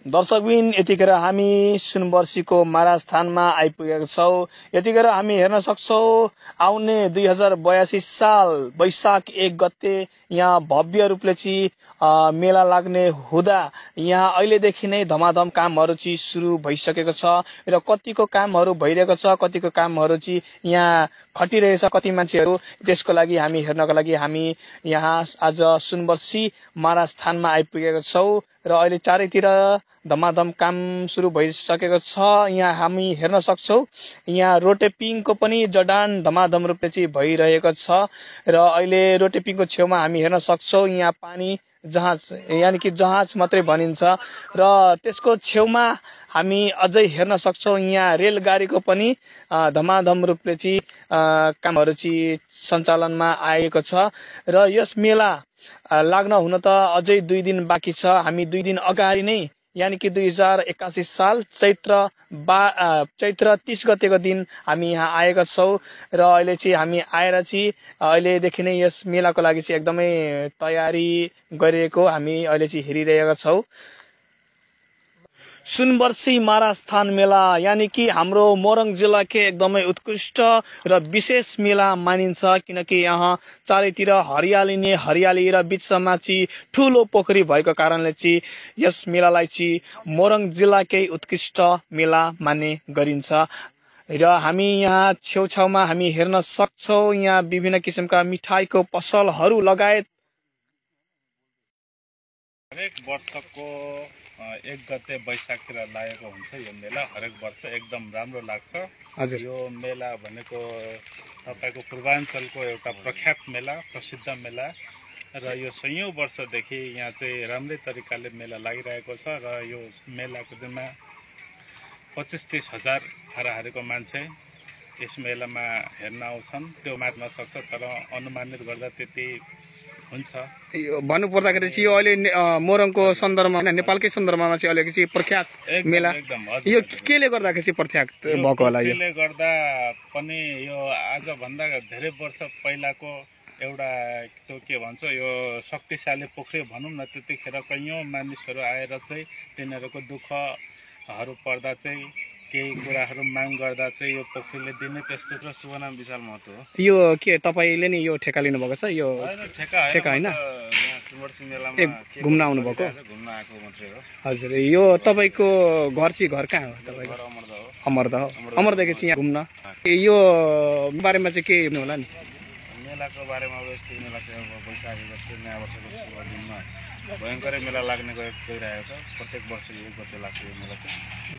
दर्शकबिन यतिखेर हामी सुनवर्सीको महाराज स्थानमा आइपुगेका छौं। यतिखेर हामी हेर्न सक्छौं आउने 2082 साल वैशाख 1 गते यहाँ भव्य रूपले चाहिँ मेला लाग्ने हुँदा यहाँ अहिलेदेखि नै धमाधम कामहरू चाहिँ सुरु भइसकेको छ र कतिको कामहरू भइरहेको छ, कतिको कामहरू चाहिँ यहाँ खटिरहेछ कति मान्छेहरू। त्यसको लागि हामी हेर्नको लागि हामी यहाँ आज सुनवर्सी महाराज स्थानमा आइपुगेका छौं र अहिले चारैतिर धमाधम काम सुरु भइसकेको छ। यहाँ हामी हेर्न सक्छौं यहाँ रोटेपिङको पनि जडान धमाधम रूपले चाहिँ भइरहेको छ र अहिले रोटेपिङको छेउमा हामी हेर्न सक्छौं यहाँ पानी जहाज यानी कि जहाज मात्रै भनिन्छ र त्यसको छेउमा हामी अझै हेर्न सक्छौं यहाँ रेलगाडीको पनि धमाधम रूपले चाहिँ कामहरू चाहिँ सञ्चालनमा आएको छ र यस मेला लाग्न हुन त अझै 2 दिन बाँकी छ। हामी 2 दिन अगाडि नै यानी कि 2081 साल चैत्र 30 गतेको दिन हामी यहाँ आएका छौं र अहिले चाहिँ हामी आएर चाहिँ अहिलेदेखि नै यस मेलाको लागि चाहिँ एकदमै तयारी गरिएको हामी अहिले चाहिँ हेरिरहेका छौं। सुनवर्सी महाराज स्थान मेला यानी कि हाम्रो मोरङ जिल्लाकै एकदमै उत्कृष्ट र विशेष मेला मानिन्छ किनकि यहाँ चारैतिर हरियाली नै हरियाली र बीचमा चाहिँ ठूलो पोखरी भएको कारणले चाहिँ यस मेलालाई चाहिँ मोरङ जिल्लाकै उत्कृष्ट मेला मान्ने गरिन्छ र हामी यहाँ छेउछाउमा हामी हेर्न सक्छौं यहाँ विभिन्न किसिमका मिठाईको पसलहरू लगायत हरेक वर्षको 1 गते वैशाखतिर लागेको हुन्छ यो मेला। हरेक वर्ष एकदम राम्रो लाग्छ। हजुर यो मेला भनेको तपाईको पूर्वाञ्चलको एउटा प्रख्यात मेला, प्रसिद्ध मेला र यो सयौं वर्षदेखि यहाँ चाहिँ राम्रै तरिकाले मेला लागिरहेको छ र यो मेलाको दिनमा 25-30 हजार हाराहारीको मान्छे यस मेलामा हेर्न आउँछन्। त्यो मार्न सक्छ तर अनुमानित गर्दा त्यति हुन्छ। यो भन्नुपर्दाखेरि चाहिँ यो अहिले मोरङको सन्दर्भमा नेपालकै सन्दर्भमा चाहिँ अहिले चाहिँ प्रख्यात मेला यो केले गर्दाखेरि चाहिँ प्रख्यात भएको होला। यो केले गर्दा पनि यो आज भन्दा धेरै वर्ष पहिलाको एउटा त्यो के भन्छ यो शक्तिशाली पोखरी भनौं न, त्यतिखेर कयौं मानिसहरू आएर चाहिँ तिनीहरूको दुःखहरू पर्दा चाहिँ केही कुराहरू माग गर्दा चाहिँ यो पोखरीले दिने त्यस्तो र सुवनाम विशाल महत्व हो। यो के तपाईले नि यो ठेका लिनु भएको छ? यो ठेका हैन, सुनवर्सी मेलामा घुम्न आउनु भएको? घुम्न आएको मात्रै हो। हजुर यो तपाईको घर चाहिँ घर कहाँ हो? तपाईको अमरदह हो। अमरदहको चाहिँ यहाँ घुम्न यो बारेमा चाहिँ के भन्नु होला नि? मेलाको बारेमा अब यस्तो मेला चाहिँ अब वैशाख जस्तो नयाँ वर्षको शुभ दिनमा भयंकरै मेला लाग्ने गइरहेको छ। प्रत्येक वर्ष 1 गते लाग्छ यो मेला चाहिँ।